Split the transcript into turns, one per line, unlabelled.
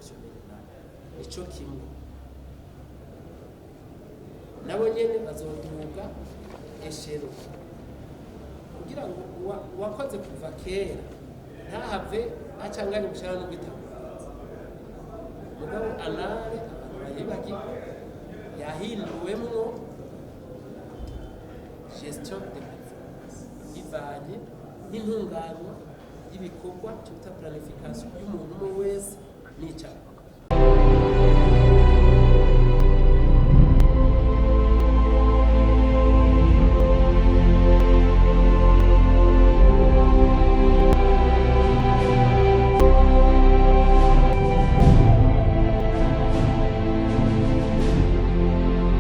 Fonctionnaire nabo nico kimwe, nabo nyene bazoduga échelon kugira ngo uwakoze kuva kera ntahave acanganya umushahara n'ubwitabo. Mugabo ANAR, abantu bayibagirwa, yahinduwemwo gestion de performance bivanye n'intunganywa y'ibikorwa, cyo bita planification y'umuntu umwe wese n'icyo akora.